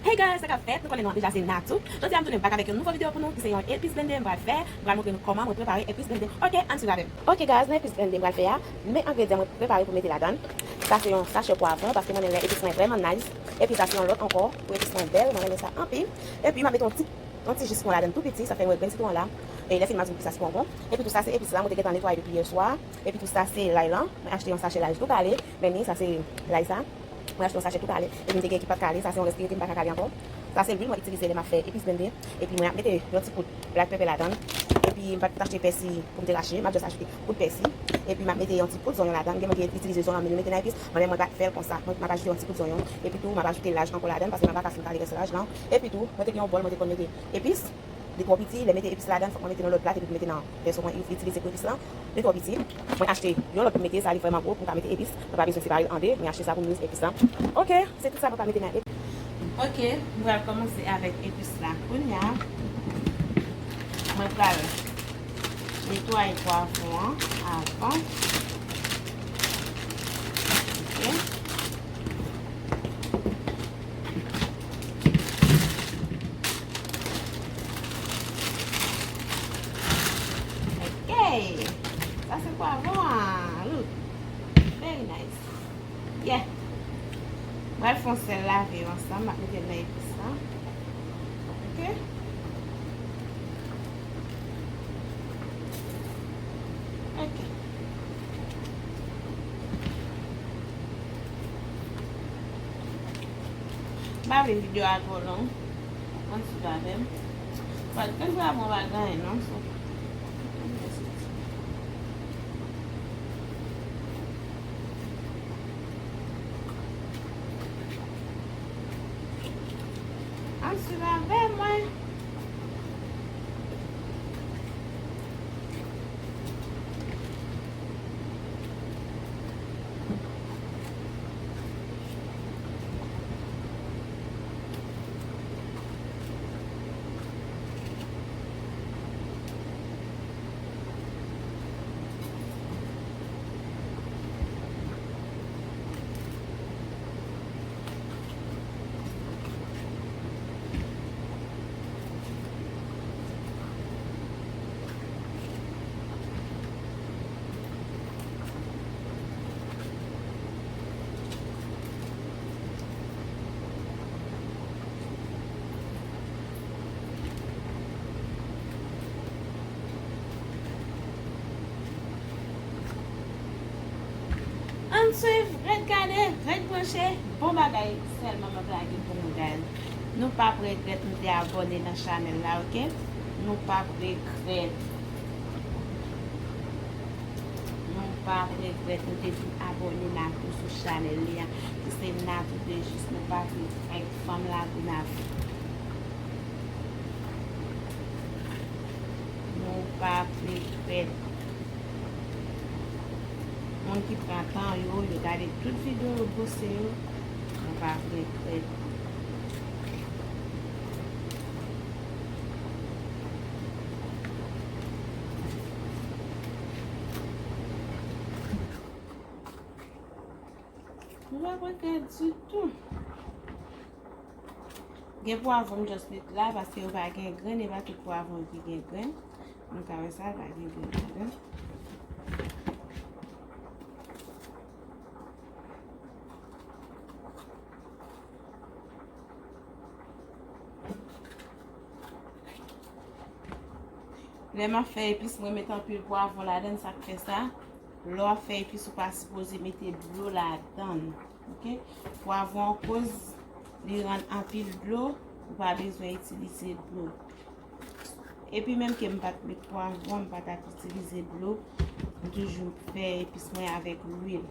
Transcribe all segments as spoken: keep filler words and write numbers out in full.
Hey guys, sa k ap fèt? Nou konnen non deja se Natou. Jodi a m tounen back avèk yon nouvo videyo pou nou, ki se yon epis blende m pral fè. M pral montre nou kòman mwen prepare epis blende. Ok, ann swiv avè m. Ok guys, nan epis blende m pral fè a, men engredyan mwen prepare pou mete ladan. Sa se yon sachè pwavwon, paske mwen renmen lè epis mwen vrèman nice. Epi sa se yon lòt ankò, pou epis mwen bèl, mwen renmen sa anpil. Epi m ap mete yon ti, yon ti ji sitwon ladan tou piti, sa fè m wè grenn sitwon an la. E lè fini m ap di nou ki sa sitwon bon. Epi tou sa se epis la, mwen te gentan netwaye depi yè swa. Epi tou sa se lay lan, mwen achte yon sachè lay tou kale, men ni sa se lay sa. Mwen achte yon sachè tou kale. Epi m te gen ki pa t kale, sa se yon rès ki rete m pa ka kale ankò. Sa se lwil mwen itilize lè m ap fè epis blende. Epi mwen ap mete yon ti poud black pepper ladan. Epi m pa t achte pèsi pou m te rache, m ap just ajoute poud pèsi. Epi m ap mete yon ti poud zonyon ladan. M gen moun ki itilize zonyon an menm yo mete nan epis, mwen menm mwen pa t fè l konsa. Mwen, m ap ajoute yon ti poud zonyon. Epi tou, m ap ajoute laj ankò ladan, paske m pa ka fin kale rès laj lan. Epi tou, mwen te gen yon bòl, mwen te konn mete epis. Li twò piti, lè m mete epis ladan, fòk mwen mete nan lòt plat epi pou mete nan vèso mwen itilize pou epis lan. Li twò piti. Mwen achte yon lòt pou mete, sa li vrèman gwo, pou m ka mete epis. Mwen pa bezwen separe l an de, mwen achte sa pou m use epis lan. Ok, se tout sa mwen pral mete nan epis. Ok, mwen pral kòmanse avèk epis la. Kounye a, mwen pral netwaye pwavwon an avan. Ok. Ok. Sa se pwavwon an. Look. Very nice. Yeah. Mwen pral fè yon sèl lave yo ansanm. M ap mete l nan epis la. Ok. Ok. M pa vle videyo a twò long. Ann swiv avè m. But, ann swiv avè m, pa gen anyen non, so. Ann swiv avè mwen. Ann swiv, ret gade, ret branche. Bon bagay sèlman m ap lage pou nou, guys. Nou p ap regrèt nou te abòne nan chanèl la, ok? Nou p ap regrèt. Nou p ap regrèt nou te vin abòne Natou sou chanèl li a, ki se Natou Dejis. Nou p ap regrèt, fanm Lagonav. Nou p ap regrèt. Moun ki pran tan yo, yo gade tout videyo, yo poste yo, nou p ap regrèt. Nou p ap regrèt ditou. Gen pwavwon m just met la, paske yo pa gen grenn, e pa tout pwavwon ki gen grenn. Nou ka wè sa, pa gen grenn ladan. Lè m ap fè epis, mwen met anpil pwavwon ladan, sa k fè sa. Lè w ap fè epis, ou pa sipoze mete dlo ladan, ok? Pwavwon an koz li rann anpil dlo, ou pa bezwen itilize dlo. Epi menm ke m pa t met pwavwon, m pa t ap itilize dlo, m toujou fè epis mwen avèk lwil.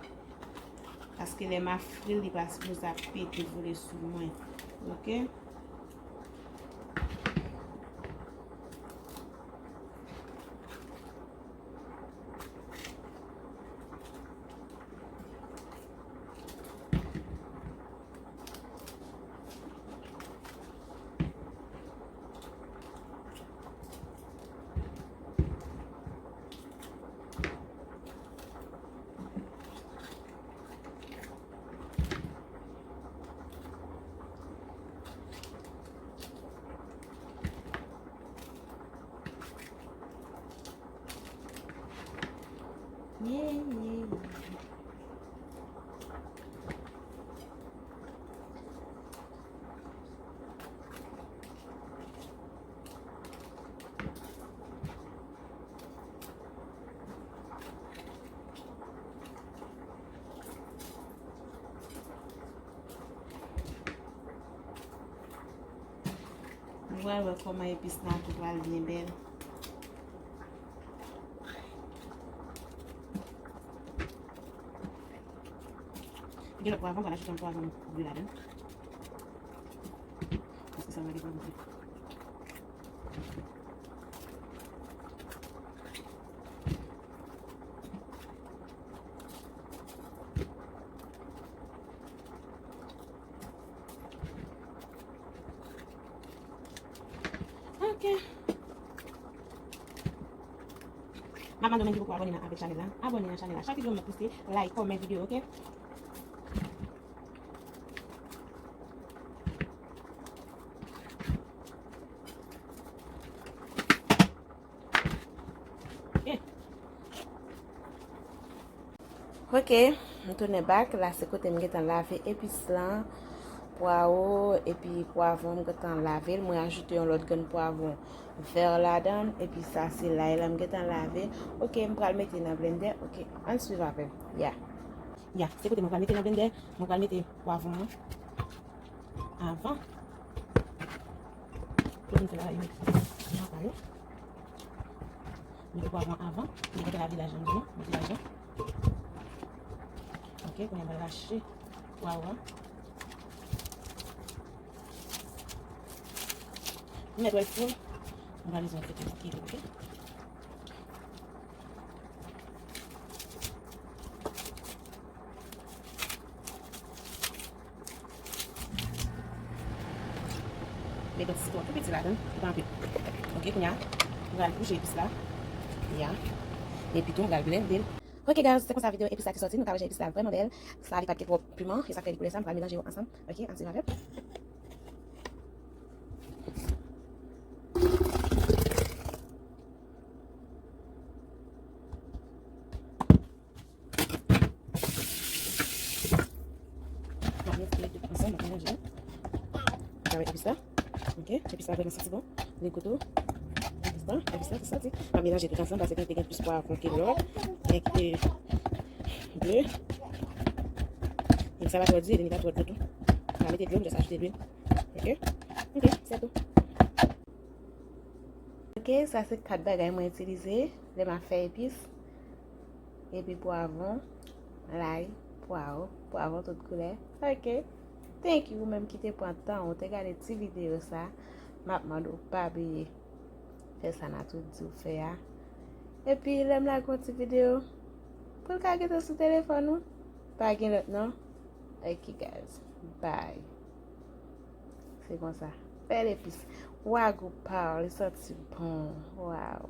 Paske lè m ap fri l, li pa sipoze ap pete vole sou mwen. Ok? Pral wè kòman epis la tou pral byen bèl. Gen lòt pwavwon, m pral ajoute yon pwavwon gri ladan. Paske sa va gen pwavwon gri. Ok. M ap mande w menm ki poko abòne nan, avèk chanèl la, abòne nan chanèl la. Chak videyo m ap poste, like, kòmante videyo, ok? Ok. Ok, m tounen back. La se kote m gentan lave epis lan, pwawo, epi pwavwon, m gentan lave l. Mwen ajoute yon lòt grenn pwavwon vè ladan l, epi sa se lay la m gentan lave. Ok, m pral mete nan blendè. Ok, ann swiv avè m. Ya. Ya, se kote mwen pral mete nan blendè. Mwen pral mete pwavwon an avan. Tout moun fè bagay yo jan pa yo. Mete pwavwon avan. Mete laj la, mete laj la. Ok, kounye a m pral rache pwavwon. M mèt wè l fou. M pral bezwen fè tou kile, ok? Met yon ti sitwon tou piti ladan, li pa anpil. Ok, kounye a, m pral bouje epis la. Ya. Epi tou, m pral blende l. Ok, guys, se konsa videyo epis la te sòti. Nou ka wè jan epis la vrèman bèl. Sa, li pa t gen twòp piman, e sa k fè li koulè sa. M pral melanje yo ansanm. Ok, ann swiv avè m. M ap mete tout ansanm, m ap melanje. Avèk epis la. Ok, epis la vrèman santi bon. Li gou tou. Epis la, epis la, se santi. M ap melanje tout ansanm paske te gen plis pwavwon ke lòt. Gen ki te ble. Epi sa pa twò di, li pa twò gou tou. M ap mete dlo, m just ajoute lwil. Ok? Ok, se tou. Ok, sa se kat bagay mwen itilize lè m ap fè epis. Epi pwavwon, lay, pwawo, pwavwon tout koulè. Ok. Thank you, ou menm ki te pran tan ou te gade ti videyo sa. M ap mande w pa bliye fè sa m ap di w fè a. Epi lè m lage yon ti videyo, pou l ka gentan sou telefòn ou. Pa gen lòt non. Ok, guys. Bye. Se konsa. Bèl epis. Wagyu paw, li santi bon. Waw.